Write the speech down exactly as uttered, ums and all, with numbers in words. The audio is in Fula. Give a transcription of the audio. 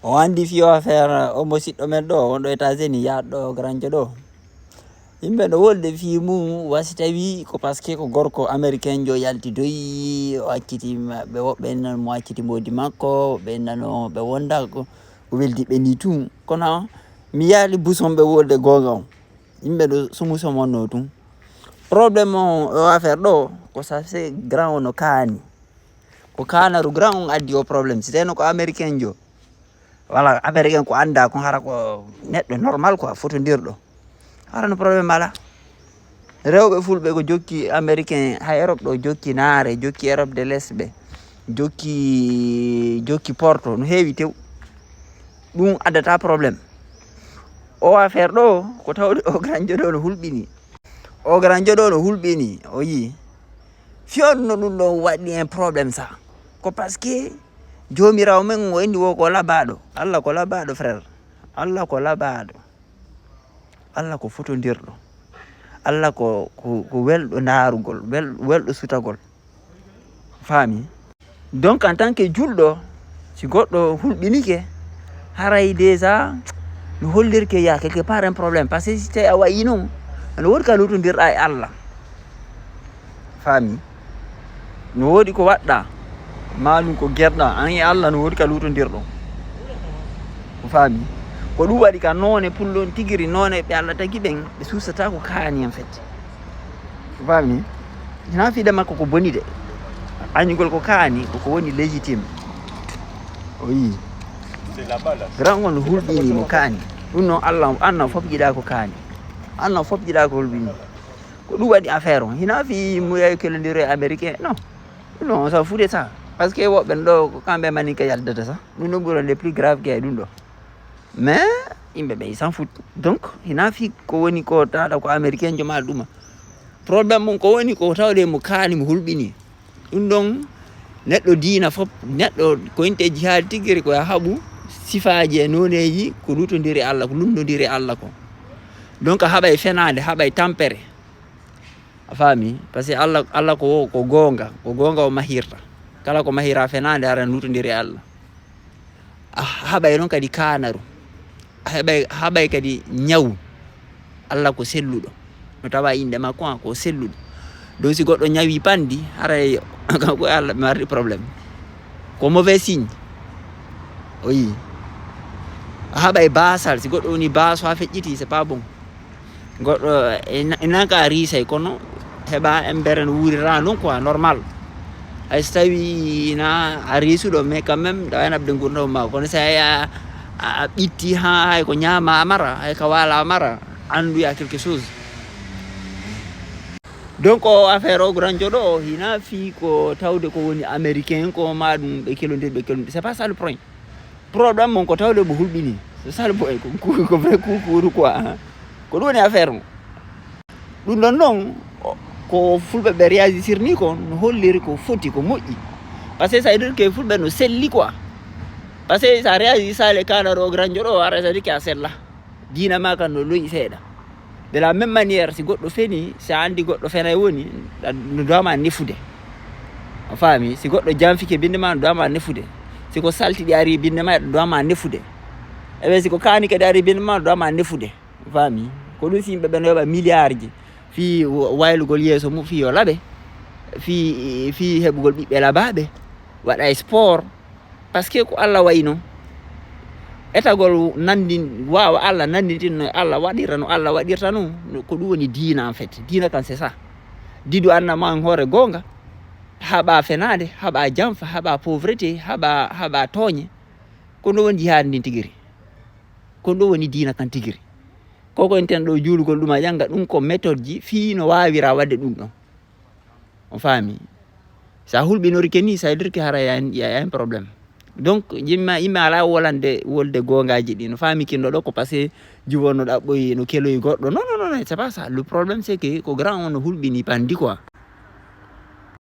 O anndi fii o affaire o musiɗɗo men ɗo, wonɗo États-Unis, yaadɗo Granjo ɗo. Yimɓe no wolde fii mum, wa si tawi ko parce que ko gorko américain jo yaltidoyi, o acciti ma-, ɓe woɓɓe nano mo acciti mboodi makko, woɓɓe nano ɓe wonda ko, o weldi ɓe ni tun. Kono mi yaali buson ɓe wolde goonga on. Yimɓe ɗo sumu somonno tun. Problème on, o affaire ɗo, ko ça c'est grand on no kaani. Ko kaanaru grand on addi o problème. Si tawno ko américain jo, wala américain ko annda kon, hara ko neɗɗo normal quoi, fotondirɗo. Hara no problème ala. Rewɓe fulɓe ko jokki américain, hay Europe ɗo jokki naare, jokki Europe de l'Est ɓe, jokki, jokki Porto, no heewi tew. Ɗum addata problème. O affaire ɗo, ko tawde o Granjo ɗo no hulɓini. O Granjo ɗo no hulɓini, o yii. Fii honno ɗum ɗon waɗi en problème sa? Ko parce que Joomiraawo men o inni wo ko labaaɗo. Allah ko labaaɗo, frère. Allah ko labaaɗo. Allah ko fotondirɗo. Allah ko, ko, ko welɗo ndaarugol, wel-, welɗo sutagol. Faami? Donc, en tant que julɗo, si goɗɗo hulɓinike, haray déjà no hollirke ya quelque part un problème. Parce que si tawi a wayi non, no woodi ka lutondirɗa e Allah. Faami? No woodi ko waɗɗa, maa ɗum ko gerɗa, an e Allah no woodi ka lutondirɗo. Ko faami? Ko ɗum waɗi ka noone pullo on tigiri, noone ɓe Allah tagi ɓen, ɓe suusata ko kaani en fait. Ko faami? Hinaa fiide makko ko boni de. Añugol ko kaani, ko ko woni légitime. O yii. Grand on hulɓini mo kaani. Ɗum noon Allah, Allah fof yiɗa ko kaani. Allah fof yiɗa ko hulɓini. Ko ɗum waɗi affaire on. Hinaa fii mo yahi kelondiro e américain. Non. Ɗum noon, on s'en fout de ça. Parce que woɓɓe ɗo, ko kamɓe maninka yaldata sa. Ɗum ɗo ɓuri on le plus grave que ɗum ɗo. Mais, yimɓe ɓe, ils s'en foutent. Donc, hinaa fii ko woni ko taɗa ko américain jo ma ɗuma. Problème mum ko woni ko tawde mo kaani mo hulɓini. Ɗum ɗon, neɗɗo diina fof, neɗɗo ko inte jihaadi tigiri ko ya haɓu sifaaji e nooneeji ko lutondiri Allah, ko lundondiri Allah ko. Donc, a haɓay fenaande, haɓay tampere. A faami? Parce que Allah, Allah ko, ko goonga, ko goonga o mahirta. Kala ko mahira fenaande, aran lutondiri e Allah. A haɓay noon kadi kaanaru. A heɓay, haɓay kadi ñawu. Allah ko selluɗo. No tawa innde makko han ko selluɗo. Donc si goɗɗo ñawi panndi, haray kanko e Allah ɓe mardi problème. Ko mauvais signe. O yii. A haɓay baasal, si goɗɗo woni baaso haa feƴƴiti, c'est pas bon. Goɗɗo, e na-, e nanka a riisay, kono heɓa embere no wuurira noon quoi, normal. Hay so tawi na a riisuɗo, mais quand même, ɗa wayno aɓde ngurndan ma. Kono si a, a, a ɓitti haa hay ko ñaama a mara, hay ka waala a mara, anndu ya quelque chose. Donc, o affaire o Granjo ɗo, hina fii ko tawde ko woni américain ko ma ɗum ɓe kelondir, ɓe kelondir. C'est pas ça le point. Problème mon ko tawde mo hulɓini. C'est ça le point. Ko, ko, ko vrai kukuuru quoi. Ko ɗum woni affaire mo. Ɗum ɗon noon, o, ko fulɓe ɓe réagissir ni ko no holliri ko foti, ko moƴƴi. Parce que ça veut dire que fulɓe no selli quoi. Parce que ça réagit ça le kaanaru o Granjo ɗo, ara ça veut dire que a sella. Diina ma kan no loyi seeɗa. De la même manière, si goɗɗo feni, si a anndi goɗɗo fenay woni, a, no dowma nefude. A faami? Si goɗɗo janfike binnde ma, no dowma nefude. Si ko saltiɗi ari binnde ma, no dowma nefude. Ebe si ko kaani kadi ari binnde ma, no dowma nefude. A faami? Ko ɗum si yimɓe ɓe no yoɓa milliardji fii wa-, waylugol yeeso mum, fii yo laɓe, fii, fii heɓugol ɓiɓɓe laɓaaɓe, waɗa e sport. Parce que ko Allah wayi noon. Etagol nanndin-, waawa Allah nanndintin no Allah waɗirta, no Allah waɗirta noon, no, ko ɗum woni diina en fait. Diina kan c'est ça. Didu annama en hoore goonga, haɓa fenaande, haɓa janfa, haɓa pauvreté, haɓa, haɓa tooñe. Ko ɗum woni jihaad ndin tigiri. Ko ɗum woni diina kan tigiri. Ko ko enten ɗo juulugol ɗum a jannga ɗum ko méthodeji fii no waawira waɗde ɗum ɗon. On faami? Sa hulɓinorike ni, ça veut dire que hara y a un, y a un problème. Donc, yimma, yimma ala wolande wolde goongaji ɗi. No faami kinɗo ɗo ko parce que juwo no ɗaɓɓoyi, no keloyi goɗɗo. Non, non, non, non, c'est pas ça. Le problème, c'est que ko grand on no hulɓini panndi quoi.